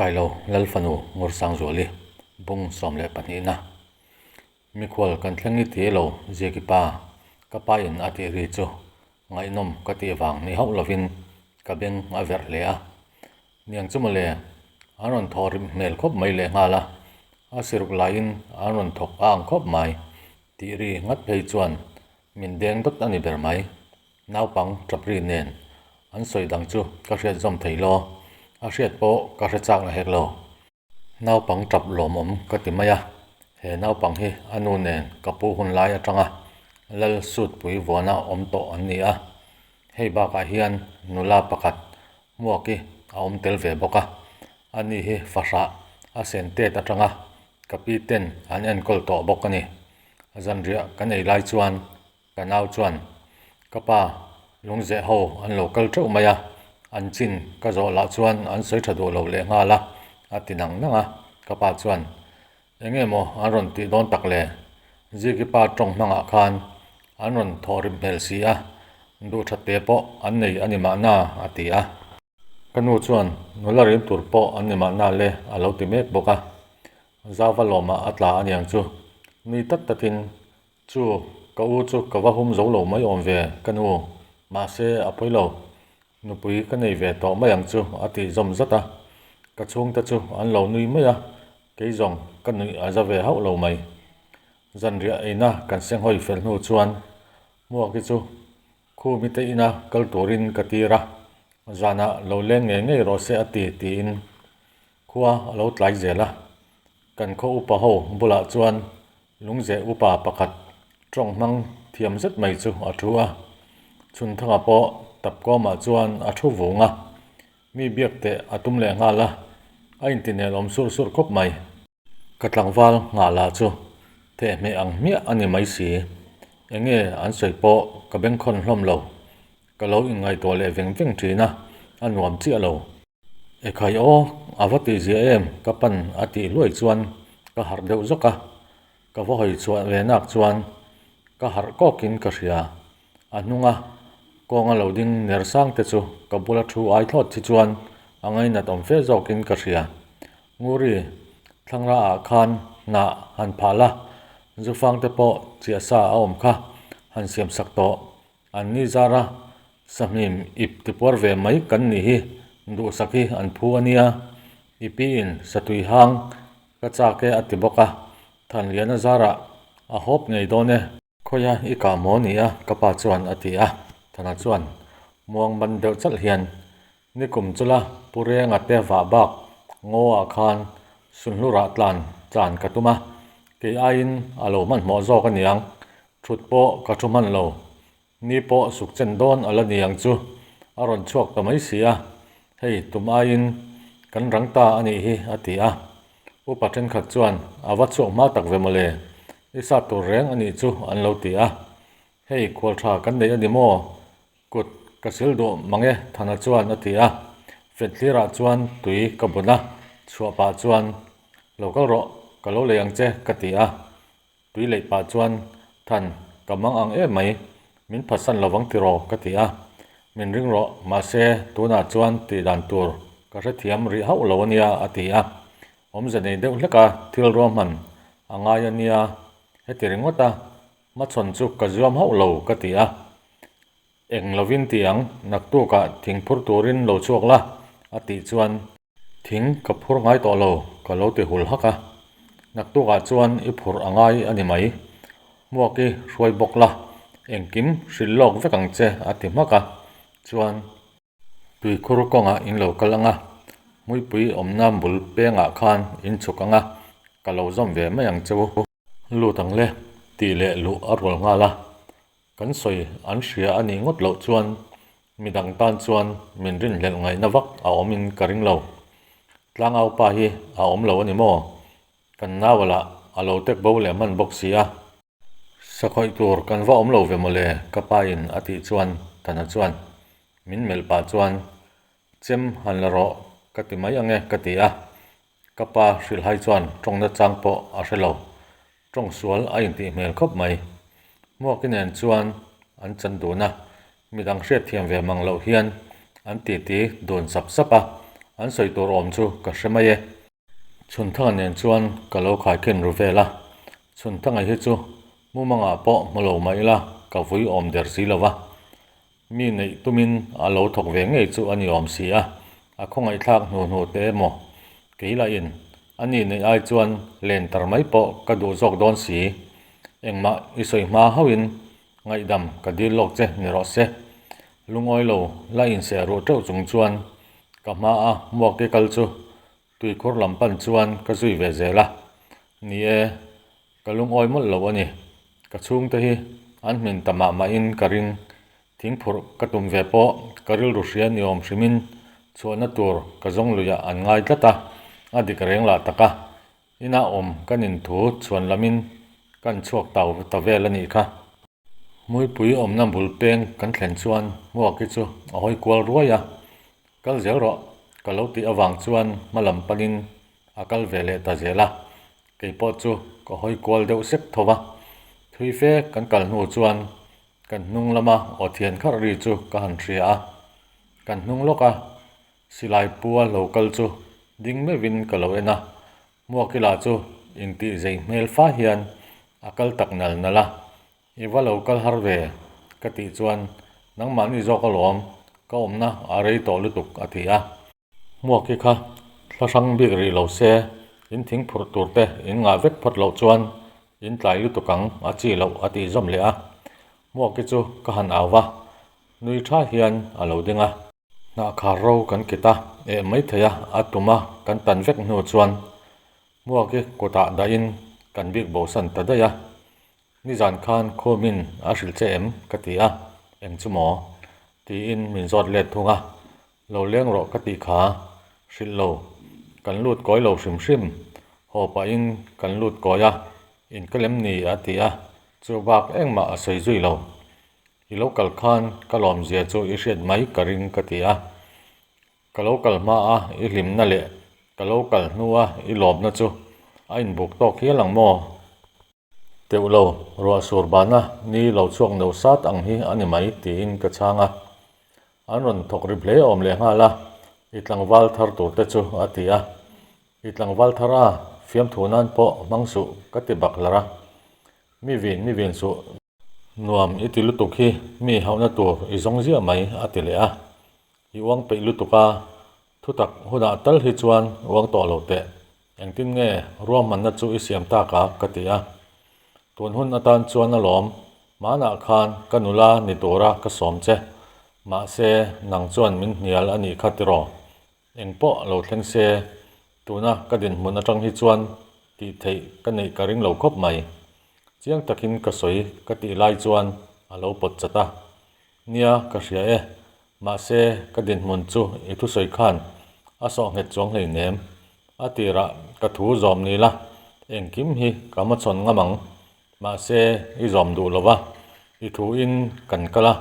Sailo Lalfanu Ngursangzuali bung 12 na. Mikhual kan thleng i ti lo Ziaki pa, ka pa in a tih ri chu ngaihnawm ka tih vang ni hauh lovin ka beng a verh hle a. Niang chu mawle, an rawn thawh rim hmel khawp mai lehnghal a, a siruk laiin an rawn thawk a ang khawp mai tih ri ngat phei chuan min deng dawt a ni ber mai. Naupang tap ri nen an sawi dang chu ka hriat zawm thei lo, a hriat pawh ka hre chak na hek lo. Naupang tap lawmawm ka ti mai a, he naupang hi a nu nen ka pu hun lai atanga Lal Sutpui vuana awm tawh an ni a, hei bakah hian nula pakhat Hmuaki a awm tel ve bawk a, ani hi fahrah a sen tet atanga ka pi ten an enkawl tawh bawk a ni. Zanriah kan ei lai chuan Ka nau chuan, Ka pa, lungzeh ho an lo kal teuh mai a, an chin ka zawh lah chuan an sawi tha duh lo leh nghal a, a ti nang nang a. Ka pa chuan, Eng nge maw an rawn tih dawn tak le? Ziki pa tawng hmangah khan an rawn thawh rim hmel si a, duh that te pawh an nei a ni mahna, a ti a. Ka nu chuan, Nula rim tur pawh an ni mahna le, a lo ti mek bawk a. Zauva lawmah a tla aniang chu, nui tat tatin Chu, ka u chu ka va hum zo lo mai awm ve, ka nu. Mahse, a pawi lo. Nupui ka nei ve tawh mai ang chu, a tih zawm zat a. Ka chhungte chu an lo nui mai a, kei zawng ka nuih a za ve hauh lo mai. Zanriah eina kan senghawi fel hnu chuan Hmuaki chu Khumi te ina kal turin ka tir a, zanah lo leng ngei ngei rawh se a ti tiin khua a lo tlai zel a. Kan khaw upa ho bulah chuan lungzeh upa pakhat tawng hmang thiam zet mai chu a thu a. Chhunthanga pawh tapkawmah chuan a thu vung a, mi biak teh a tum leh nghal a, a intinel awm surh surh khawp mai. Ka tlangval nghah lah chu thehmeh ang hmiah a ni mai si. Eng nge an sawi pawh ka bengkhawn hlawm lo. Ka lo inngaihtuah leh veng veng thin a, a nuam chiah lo. Ekhai aw, a va tih zia em? Ka pan a tih hluai chuan ka harh deuh zawk a. Ka va hawi chhuah ve nak chuan ka harh kawkin ka hria. A hnunga kawnga lo ding ner sang te chu ka bula thu ai thlawt chi chuan a ngainat awm fe zawkin ka hria. Nguri, thlangra ah khan hnah han phah la, zufang te pawh chiah sa a awm kha han siam sak tawh. An ni zar a, sahmim ip tipuar ve mai kan nih hi duhsak hi an phu a nia. I piin satui hang ka chak e a ti bawk a, Thanliana zarah a hawp ngei dawn e. Khawia i kah maw ni a? Ka pa chuan a ti a. Thana chuan muang ban deuh chalh hian, Nikum chula Pu Renga te vah bak ngaw ah khan Sunhlurah tlan chan ka tum a, kei aiin a lo hmanhmawh zawk a niang, thut pawh ka thu hman lo. Ni pawh suk chen dawn a la ni ang chu, a rawn chhuak ta mai si a, hei tum aiin kan rang ta a nih hi a ti a. Upa thenkhat chuan a va chhuak hma tak ve mawle, i sat tur reng a nih chu an lo ti a. Hei khual tha kan nei a ni maw? Kut ka sil duh mang e Thana chuan a ti a. Fethlirah chuan tui ka bun a, chhuah pah chuan lo kal rawh ka lo lei ang che ka ti a. Tui leih pah chuan, Than, ka mang ang em mai, min phatsan lovang tiraw? ka ti a. Min ring rawh, mahse, tunah chuan tih dan tur ka hrethiam rih hauh lo a nia, a ti a. Awmze nei deuh hleka thil ruahman a ngai a nia, heti ringawt a, hmachhawn chu ka zuam hauh lo, ka ti a. Eng lovin ti ang, naktukah thing phur turin lo chhuak la, a tih chuan. Thing ka phur ngai tawh lo, ka lo ti hul hak a. Naktukah chuan i phurh a ngai a ni mai. Hmuak i hruai bawk la, engkim hrilh lawk vek ang che a ti hmak a. Chuan. Tuikhur kawngah in lo kal ang a, hmuipui awmna bul pengah khan in chhuk ang a, ka lo zawm ve mai ang che u. Lut ang le, tih leh luh a rual nghal a. Kan sawi an hria a nih ngawt loh chuan midang tan chuan min rinhlelh ngaihna vak a awmin ka ring lo. Tlangau pa hi a awm lo a ni maw? Kan nau lah a lo tek bo leh hman bawk si a. Sakhawih tur kan va awm lo ve mawle ka pa in a tih chuan Thana chuan min melh pah chuan chem han la rawh ka ti mai ange ka ti a. Ka pa hrilhhai chuan tawngna chang pawh a hre lo. Tawng sual a intih hmel khawp mai. Hmuaki nen chuan an chan dun a, midang hriatthiam ve mang loh hian an titi dun sap sap a. An sawi tur awm chu ka hre mai e. Chhunthanga nen chuan ka lo khaikhin ru vel a, Chhunthanga hi chu mumangah pawh hmu lo mah ila ka vui awm der si lo va. Mi neih tumin a lo thawk ve ngei chu a ni awm si a, a khawngaihthlak hnu hnu te emaw kei lahin a ni neih ai chuan len tar mai pawh ka duh zawk dawn si. Engmah i sawi hma hauhin ngaihdam ka dil lawk che ni rawh se. Lungawi lo la inseh ruh teuh chung chuan ka hma a hmuak i kal chu Tuikhur lam pan chuan ka zui ve zel a, ni e, ka lungawi mawlh lo a ni. Ka chhungte hi an hmin ta mah mahin ka ring. Thingphurh ka tum ve pawh ka rilru hria ni awm hrimin chhuahna tur ka zawng luiah an ngai tlat a, a dik reng lah tak a. Inah awm ka nin thu chhuan lamin kan chhuak tau ta vel a nih kha. Hmuipui awmna bul peng kan thlen chuan Hmuaki chu a hawi kual ruai a, Kal zel rawh ka lo tih avang chuan hma lam panin a kal ve leh ta zel a, kei pawh chu ka hawi kual deuh sek tho va. Thui fe kan kal hnu chuan kan hnung lama aw thian kharh ri chu ka han hria a, kan hnung lawka silai pua lo kal chu ding meuhin ka lo en a, Hmuakila chu intih zei hmel fa hian a kal tak nal nal a, I va lo kal har ve ka tih chuan nangmahni zawk alawm ka awmna a rei tawh lutuk a ti a. Hmuaki kha thla hrang bik rih lo se, in thing phurh tur te in ngah vek phawt loh chuan in tlai lutuk ang a chi loh a tih zawm leh a. Hmuaki chu ka han au va, nui tha hian a lo ding a. Hnah khar ro kan kit a, eh mai thei a, a tum a, kan tan vek hnu chuan Hmuaki kutah dahin kan bik bosan ta daih a. Nizan khan Khumin a hrilh che em? ka ti a, eng chu maw? tiin min zawt let thung a, lo leng rawh ka tih kha, hrilh lo, kan lut kawi lo hrim hrim, haw pahin kan lut kawi a, in ka lem ni a ti a, chu bak engmah a sawi zui lo. I lo kal khan ka lawmzia chu i hriat mai ka ring ka ti a. Ka lo kal hma a i hlimna leh ka lo kal hnu a i lawmna chu a inbuk tawk hial ang maw? Teuh lo, ruah sur bana ni lo chhuak no sat ang hi a ni mai tiin ka chhang a. An rawn thawk ri hle awm leh nghal a, i tlangval thar tur te chu a ti a. I tlangval thar a, fiamthu nan pawh hmang suh ka ti bak hlar a. Mi vin mi vin suh. Nuam i ti lutuk hi mi hauhna tur i zawng ziah mai a ti leh a. I uang peih lutuk a, thutak hunah tal hi chuan uang tawh lo teh. Engtin nge ruahmanna chu i siam tak a? ka ti a. Tun hun atan chuan alawm, hmanah khan ka nula ni tura ka sawm che. Mahse, nang chuan min hnial a nih kha tiraw? Eng pawh lo thleng se, tuna ka dinhmun atang hi chuan tih theih ka neih ka ring lo khawp mai. Chiang takin ka sawi ka tih lai chuan a lo pawt chat a. Nia, ka hria e. Mahse, ka dinhmun chu i thusawi khan a sawh nghet chuang hleinem. A tirah ka thu zawm ni la, engkim hi ka hmachhawn ngam ang. Mahse, i zawm duh lo va, i thuin kan kal a,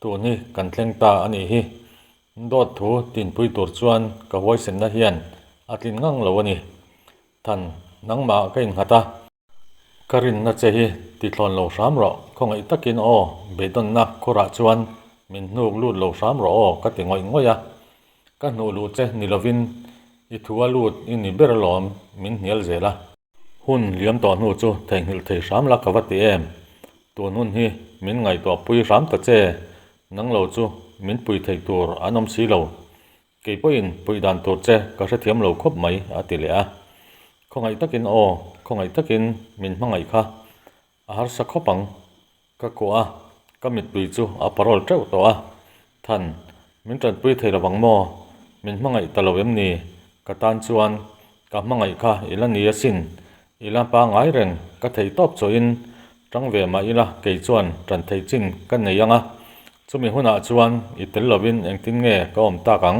tun hi kan thleng ta a nih hi. Dawt thu tinpui tur chuan ka huaisenna hian a tlin ngang lo a ni. Than, nangmah ka innghat a. Ka rinna che hi ti thlawn lo hram rawh, khawngaih takin aw, beidawnna khurah chuan min hnuk lut lo hram rawh aw ka ti ngawih ngawih a. Ka hnuh luh che ni lovin i thu a lut i ni ber alawm min hnial zel a. Hun liam tawh hnu chu theihnghilh thei hram la ka va ti em? Tun hun hi min ngaihtuah pui hram ta che, nang lo chu min pui thei tur an awm si lo. Kei pawhin puih dan tur che ka hrethiam lo khawp mai, a ti leh a. Khawngaih takin aw, khawngaih takin min hmangaih kha a harsa khawp ang. Ka kuah a, ka mittui chu a parawl teuh tawh a. Than, min tanpui thei lovang maw? Min hmangaih ta lo em ni? Ka tan chuan ka hmangaih kha i la ni asin. I la pangngai reng, ka thei tawp chawhin tang ve mah ila kei chuan tan theih chin ka nei ang a. Chumi hunah chuan i tel lovin engtin nge ka awm tak ang?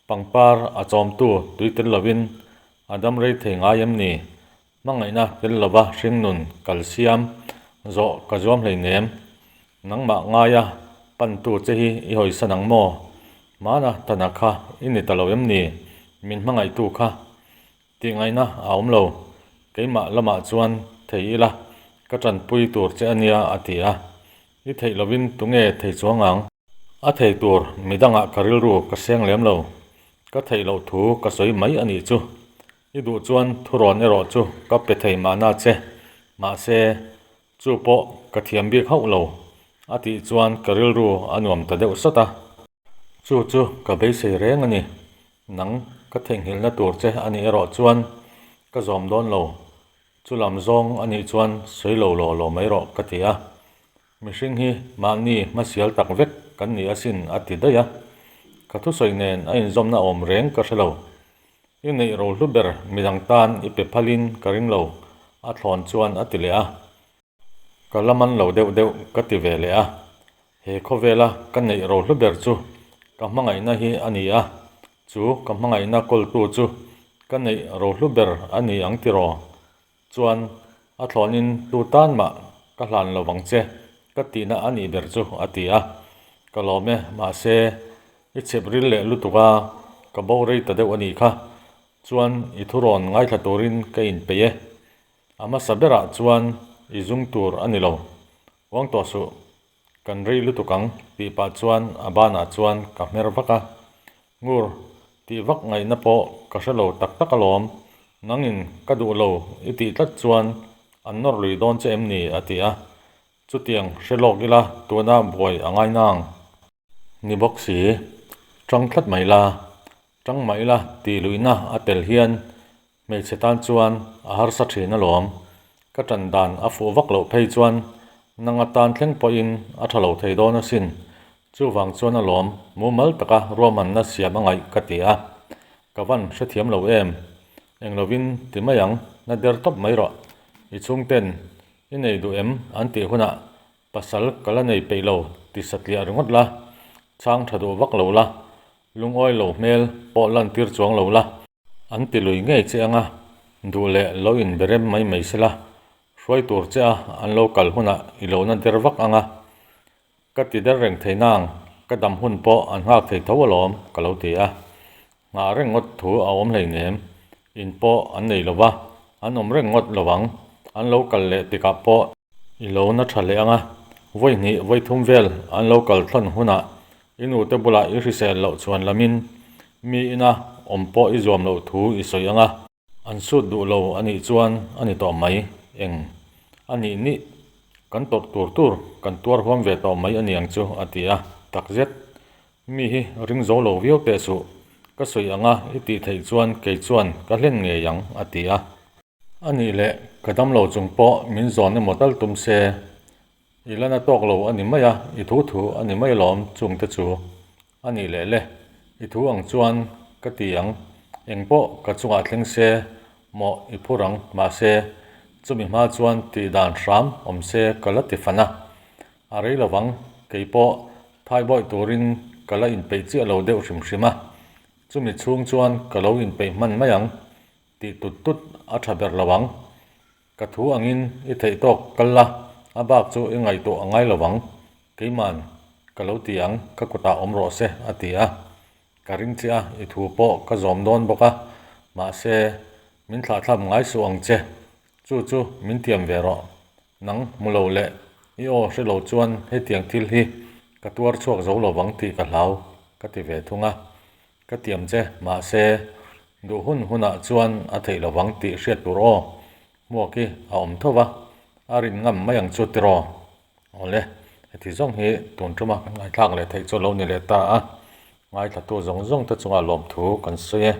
Pangpar a chawmtu tui tel lovin a dam rei thei ngai em ni? Hmangaihna tel lova hringnun kal siam zawh ka zuam hleinem. Nangmah ngaia pantu che hi i hawisan ang maw? Hmana tana kha i ni ta lo em ni? Min hmangaihtu kha Tih ngaihna a awm lo. Keimah lamah chuan thei ila, ka tanpui tur che a nia a ti a. I theih lovin tunge thei chuang ang? A thei tur midangah ka rilru ka seng lem lo. Ka theih loh thu ka sawi mai a nih chu. I duh chuan thurawn erawh chu ka pe thei mahna che. Mahse, chu pawh ka thiam bik hauh lo, a tih chuan ka rilru a nuam ta deuh sawt a. Chu chu ka beisei reng a ni. Nang ka theihnghilhna tur che a nih erawh chuan ka zawm dawn lo. Chu lam zawng a nih chuan sawi lo law law mai rawh ka ti a. Mihring hi mahni hmasial tak vek kan ni asin a ti daih a. Ka thusawi nen a inzawmna awm reng ka hre lo. I neih ro hlu ber midang tan i pe phalin ka ring lo a thlawn chuan a ti leh a. Ka la man lo deuh deuh ka ti ve leh a. He khawvela ka neih ro hlu ber chu ka hmangaihna hi a ni a, chu ka hmangaihna kawltu chu ka neih ro hlu ber a ni ang tiraw? Chuan a thlawnin tu tan mah ka hlan lo vang che ka tihna a nih ber chu a ti a. Ka lawm e, mahse i chhep ril leh lutuk a, ka bo rei ta deuh a nih kha. Chuan i thurawn ngaithla turin ka inpeih e. A hmasa berah chuan i zung tur a ni lo. Uang tawh suh, kan rei lutuk ang tih pah chuan a banah chuan ka hmer vak a. Ngur, tih vak ngaihna pawh ka hre lo tak tak alawm, nangin ka duh lo i tih tlat chuan an nawr lui dawn che em ni? a ti a. Chutiang hre lawk ila tuna buai a ngai nang. Ni bawk si, tang tlat mai la, tang mah ila tih luihna a tel hian Hmeichhe tan chuan a harsa thin alawm. Ka tan dan a fuh vak loh phei chuan nanga tan thleng pawhin a tha lo thei dawn asin. Chuvang chuan alawm mumal taka ruahmanna siam a ngaih ka ti a. Ka van hrethiam lo em? Eng lovin ti mai ang, na der tawp mai rawh. I chhungten i nei duh em an tih hunah pasal ka la nei peih lo ti satliah ringawt la, chhang tha duh vak lo la, lungawi lo hmel pawh lantir chuang lo la. An ti lui ngei che anga duh leh lo in berem mai mai sela, hruai tur che a an lo kal hunah i lo na der vak anga ka ti der reng thei nang, ka dam hun pawh an nghak thei tho alawm ka lo ti a. Nghah reng ngawt thu a awm hleinem, in pawh an nei lova, an awm reng ngawt lo ang, an lo kal leh tikah pawh i lo na tha leh anga vawi hnih vawi thum vel an lo kal thlawn hunah I nute bulah i hrisel loh chuan lamin mi ina awm pawh i zuam loh thu i sawi ang a. An sut duh lo a nih chuan a ni tawh mai eng a nih nih kan tawrh tur tur kan tuar huam ve tawh mai a ni ang chu a ti a. Takzet, mi hi ring zo lo viau teh suh, ka sawi ang a i tih theih chuan kei chuan ka hlen ngei ang a ti a. A nih leh ka damlo chung pawh min zawn emaw tal tum se, i la na tawk lo a ni mai a, i thu thu a ni mai alawm chungte chu. A nih leh le, i thu ang chuan ka ti ang, eng pawh ka chungah thleng se mawh i phur ang, mahse chumi hma chuan tih dan hram awm se ka la ti fan a. A rei lovang, kei pawh thaibawih turin ka la inpeih chiah lo deuh hrim hrim a, chumi chhung chuan ka lo inpeih hman mai ang. Tih tut tut a tha ber lo ang. Ka thu angin i theih tawk kal la, a bak chu i ngaihtuah a ngai lo ang. Keiman ka lo ti ang, ka kutah awm rawh se, a ti a. Ka ring che a, i thu pawh ka zawm dawn bawk a. Mahse, min thlahthlap ngai suh ang che. Chu chu min tiam ve rawh. Nang hmu lo leh i aw hre lo chuan hetiang thil hi ka tuar chhuak zo lo vang tih ka hlau, ka ti ve thung a. Ka tiam che, mahse, duh hun hunah chuan a theih lo vang tih hriat tur aw, hmuak hi a awm tho va, a rin ngam mai ang chu tiraw? Awle, heti zawng hi tun tuma kan ngaithlak leh theih chu lo ni leh ta a, ngaithlatu zawng zawng te chungah lawmthu kan sawi e.